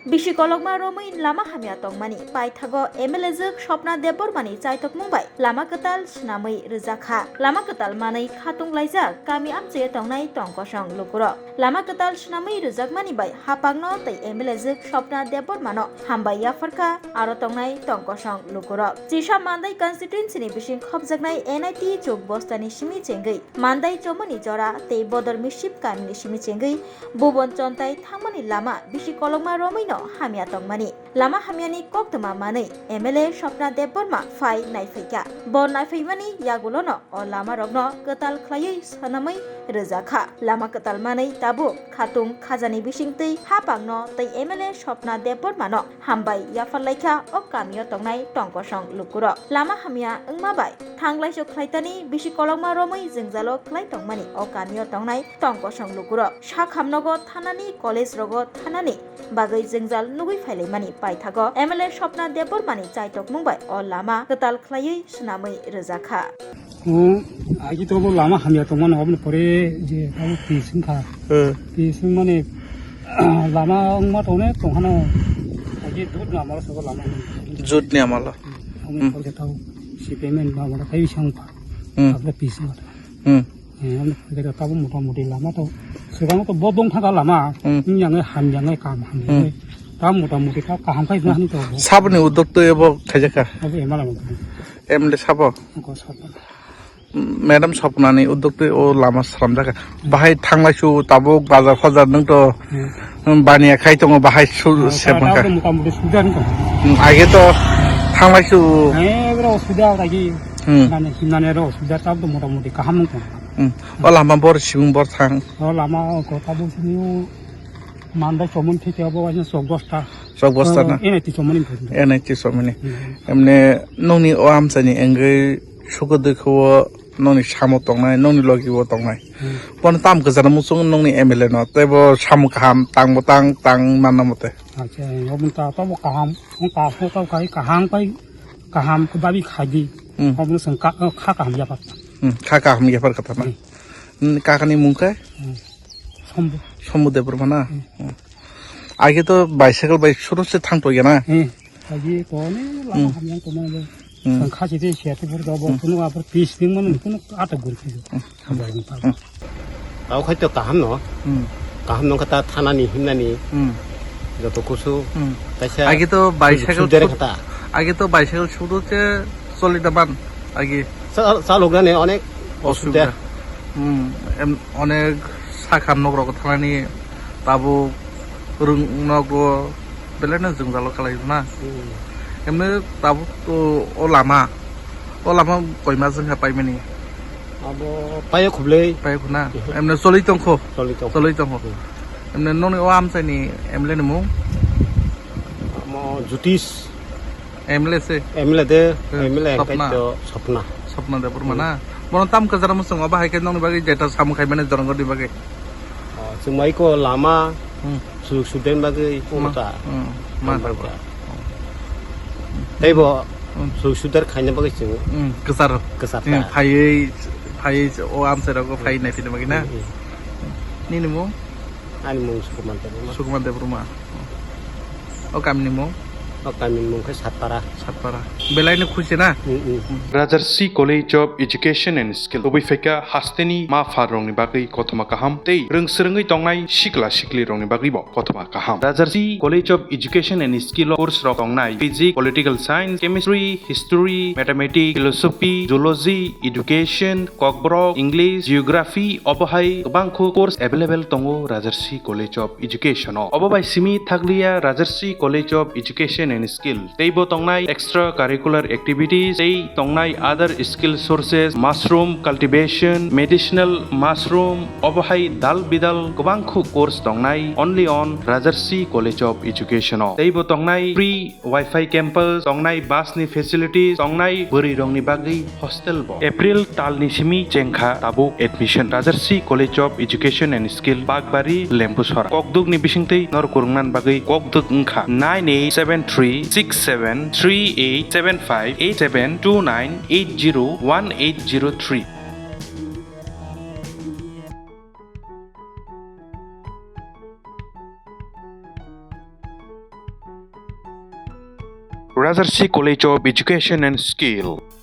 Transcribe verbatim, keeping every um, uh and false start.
Bisi kolokma romwi lama hamya tongmani paithago M L A jwk Swapna Debbarmani chaitokmung bai lama kwtal swnamwi rwjakha. Lama kwtal manwi khatung laijak kami amchwi tongnai tongkosong lukurok. Lama kwtal swnamwi rwjakmani bai hapangno tei M L A jwk Swapna Debbarmano hambai yapharkha aro tongnai tongkosong lukurok. Chisa Mandai constituency ni bising khopjaknai N I T chuk bostani simi chengwi Mandai Chomoni jora tei Bodor Misip kamini simi chengwi Bubon Chontai thangmani lama bisi kolokma romwino hamya tongmani. Lama hamyani koktwma manwi M L A Swapna Debbarma phai naiphaikha. Bo naiphaimani yagulono o lamarokno kwtal khlaiwi swnamwi rwjakha. Lama kwtal manwi tabuk khatung khajani bisingtwi hapangno tei M L A Swapna Debbarmano hambai yapharlaikha o kamio tongnai tongkosong lukurok. Lama hamya wngma bai thanglaisu khlaitani bisi kolokma romwi jwngjalo klai tongmani o kamio tongnai tongkosong lukurok. Sakhamnogo thanani, college rogo thanani bagwi jwngjal nugwi phailaimani paithago M L A Swapna Debbarmani chaitokmung bai o lama kwtal khlaiwi swnamwi rwjakha. Hmm, agi to bo lama hamya tongmani, oboni pore je abo pis wngkha. Hmm. Pis wngmani lama wngma tongni tongkhano agi dut ni amalo sobo lama wngkha. Jut ni amalo. Hmm, oboni Hmm. pore je tao si payment ba wala kai wngkha. Hmm. Abo pis wngkha. Hmm. Eh, ano pore je tabo mota moti lama to. Swkang to bo dong thaka lama. Hmm. Yang ham yang kam ham. Hmm. Tabo mota moti ka kaham kai na ni to. Saboni uddok to ebo khaijaka. Abo emala mo. M L A sabo. Ko sabo. Madam Swapnani uddok twi o lama slamjak. Bahai thanglaisu tabuk bazar fajar nwng to, Hmm. um, baniya khai tongo bahai su Ah, sepang kha. Tabuk motamoti suda wng tongo. Hmm, age to thanglaisu. Eh, bro, suda lagi. Hmm. Nani, nani ro suda tabuk motamoti kaham wng tongo. Hmm. O lama bor sibung bor thang. O lama o ko tabuk sini o Mandai Chomoni theke abo waisa sok dosta. Sok dosta na? N I T Chomoni. N I T Chomoni. Hmm. Emne nongni o amchaini engwi suko dukho o nongni samo tongnai, nongni logi o tongnai. Hmm. Bono tam kwchana muchung nongni M L A no, tei bo samo kaham, tang bo tang, tang manna mote. Acha, oboni ta, ta bo kaham, wng ta, ta, ta, kai kaham, kai kaham, babi khaidi. Hmm. Oboni seng ka, kha kaham yapak. Hmm, kha kaham yaphar kha tha na. Hmm. Hmm, kakani mung khe? Hmm. Sombu. Sombu Debbarma na? Hmm. Hmm. Age to bicycle bai suru se thang to ya na? Hmm. Agi to ne lama Hmm. hamya to ma. Hmm. Seng kha se se se to bor do bo Hmm. kuno apor pis ding man kuno ata gur pis. Hmm. Sambai ni pa. Hmm. Tao khai to kaham no. Hmm. Kaham no kata thanani himnani. Hmm. Joto kusu. Hmm. Kaisa Age to bicycle sudere suru, kata. Age to bicycle suru se choli da ban. Agi. Sa-, saloknani onek osubida. Osubida. Hmm, em, onek sakha nok rok thanani tabuk rwng nogo belai no jwngjalo kalai na. Hmm. Emne tabuk o, o lama, o lama koi mas wngkha paimani? Abo paio khublei. Paio khuna? Mhm. Emne choli tongkho? Choli tongkho. Choli tongkho. Hmm. Emne noni o amchaini M L A ni mung? Amo Jyotish. M L A se? M L A de, Hmm, M L A Swapna. Hwnkhe to Swapna. Swapna Debbarma Hmm. na? Bono tam kwchara muchungo bahai khe nongni bagwi jeta samung khaimani jorongorni bagwi? Oh, chwng bai ko lama Hmm. suluk sudeng bagwi Ma-, kota. Hmm, ma Tei bo Hmm. suluk sudar khaina bagwi chwng Hmm, kwcharo. Kwchar Hmm, ta. phaiwi, phaiwi o amchai rogo phai Hmm. naiphinna bagwi na? Hmm, hmm. Nini mung? Ani mung Sukuman Debbarma. Sukuman Debbarma. O kamini mung? O kamini mung khe Satpara. Satpara. Belai no khusi na? Mm, mm. Rajarsi College of Education and Skill. Tubui phaikha hasteni ma pha rokni bagwi kothoma kaham tei rwng swrwngwi tongnai sikla sikli rokni bagwi bo kothoma kaham. Rajarsi College of Education and Skill o course rok tongnai Physics, Political Science, Chemistry, History, Mathematics, Philosophy, Zoology, Education, Kokborok, English, Geography, obo hai kwbangkho course available tongo Rajarsi College of Education o. Obo bai simi thakliya Rajarsi College of Education and Skill. Tei bo tongnai extra curricular activities, tei tongnai other skill sources, mushroom cultivation, medicinal mushroom, obo hai dal bidal kwbangkho course tongnai only on Rajarsi College of Education o. Tei bo tongnai free Wi-Fi campus, tongnai bus ni facilities, tongnai bwrwi rokni bagwi hostel bo. April tal ni simi chengkha tabuk admission. Rajarsi College of Education and Skill, Bakbari, Lembusora. Kokduk ni bisingtwi nor kwrwngna bagwi kokduk wngkha nine eight seven three six seven three eight seven five eight seven two nine eight zero one eight zero three. Rajarsi College of Education and Skill.